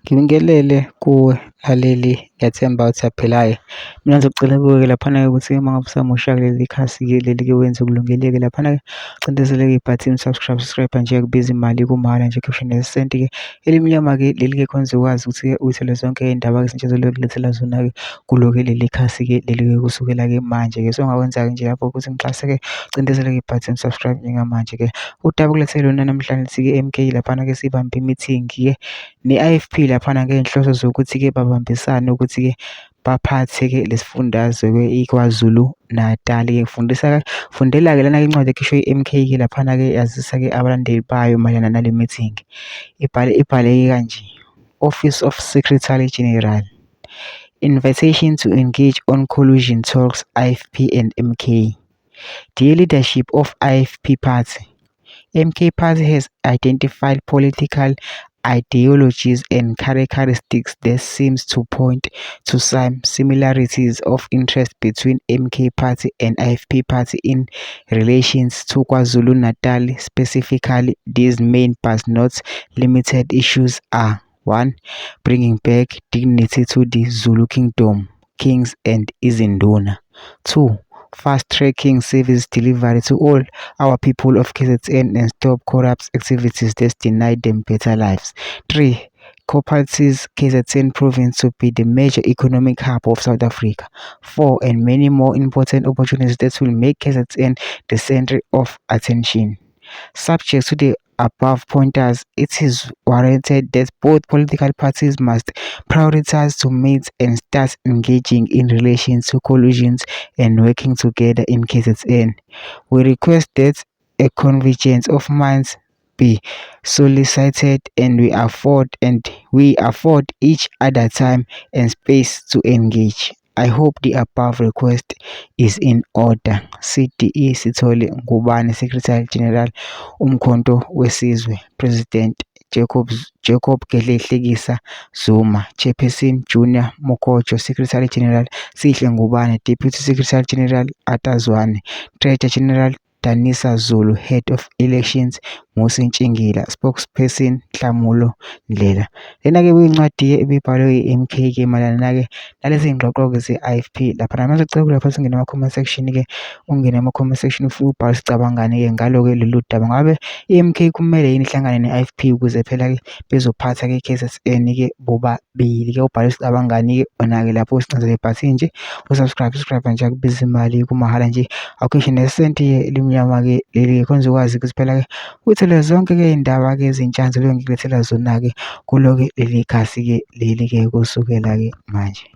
Ngibingelele kuwe mlaleli, ngiyathemba usaphelayo. Mina ngizocela kuwe-ke laphana-ke ukuthi uma ngabe usamusha kuleli khasi-ke leli-ke wenze kulungele-ke laphana-ke cindezeleke ibhathini subscribe nje kubiza imali kumahhala nje khipha nesenti-ke elimnyama-ke leli-ke kwenza ukwazi ukuthi-ke uyithole zonke iy'ndaba-ke esintshenzelo kulethela zona-ke kulo-ke leli khasi-ke leli-ke kusukela-ke manje-ke. So ongakwenza-ke nje lapho ukuthi ngixhase-ke cindezeleke ibhathini subscribe njengamanje-ke. Udaba kulethele lona namhlanje-ke MK laphana-ke sibambe i-meeting-ke ne-IFP laphana ngey'nhloso zokuthi-ke babambisane ukuthi-ke baphathe-ke lesifundazwe-ke iKwaZulu Natali-ke fundela-ke lana-ke incwadi ekhishwe i-MK-ke laphana-ke yazisa-ke abalandeli bayo mayelana nale meeting. Ibhaleke kanje: Office of Secretary General, invitation to engage on collusion talks IFP and MK. Dear leadership of IFP party, MK party has identified political ideologies and characteristics that seems to point to some similarities of interest between MK party and IFP party in relations to KwaZulu-Natal. Specifically, these main but not limited issues are: 1. Bringing back dignity to the Zulu Kingdom, kings and izinduna. 2. Fast-tracking service delivery to all our people of KZN and stop corrupt activities that deny them better lives. 3. Cooperates KZN province to be the major economic hub of South Africa. 4. And many more important opportunities that will make KZN the center of attention. Subject to the above pointers, it is warranted that both political parties must prioritize to meet and start engaging in relation to collusions and working together in KZN. We request that a convergence of minds be solicited and we afford each other time and space to engage. I hope the above request is in order. CDE Sithole Ngubane, Secretary General, Umkhonto Wesizwe, President Jacob Gedleyihlekisa Zuma, Chairperson Junior Mokojo, Secretary General Sihle Ngubane, Deputy Secretary General Atazwane, Treasurer General Danisa Zulu, Head of Elections Musi Ntshingila, Spokesperson Dlamulo Ndlela. Lena-ke kuyincwadi-ke ebibhalwe i-MK-ke mayelana-ke nalezi ngxoxo-ke ze-IFP. Lapha nami ngizocela kulapha singene ama-comment section-ke, ungene ama-comment section ufike ubhale sicabangane-ke ngalo-ke lolu daba. Ngabe i-MK kumele yini ihlangane ne-IFP ukuze phela-ke bezophatha-ke i-KZN-ke bobabili-ke. Ubhale sicabangane-ke ona-ke lapho usicazele ibhathini nje usubscribe nje akubiza imali kumahhala nje awukhishwe nesenti-ke elimnyama-ke leli kwenza ukwazi ukuthi phela-ke uthole zonke-ke iy'ndaba-ke ezintshantshu ngilethela zona-ke kulo-ke leli khasi-ke leli-ke kusukela-ke manje.